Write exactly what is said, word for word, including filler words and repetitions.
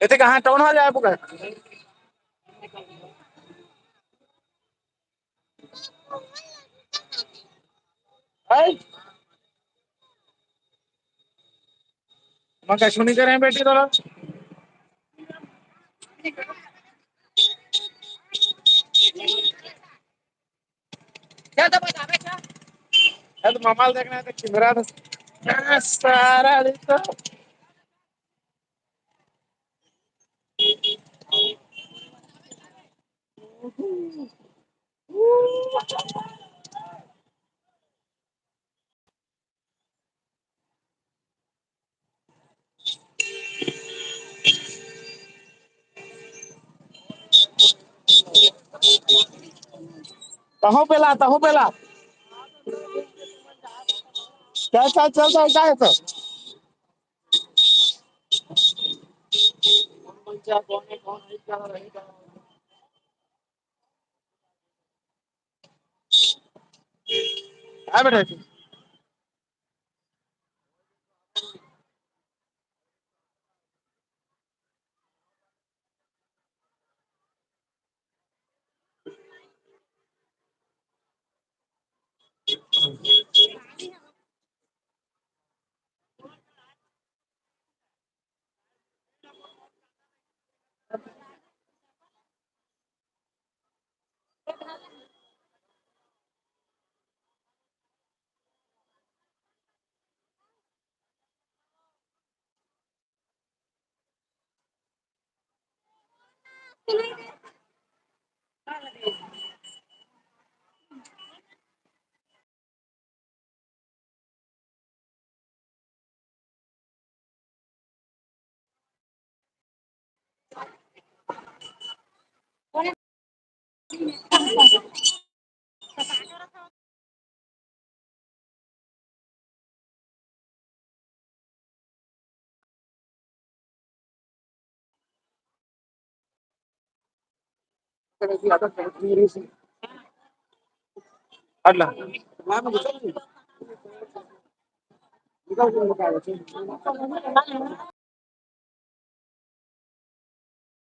ते कहाँ town hall जाए पुकार? है? मैं कछु नहीं करे बेटी तोला। क्या तो बता बे, क्या? यार, तो मामा देखना है तो कैमरा तो, आ, सारा, अरे तो। तहूँ पेला, तहूँ पेला। चल, चल, चल, चल, काय तो? काय बेटा? हट ला।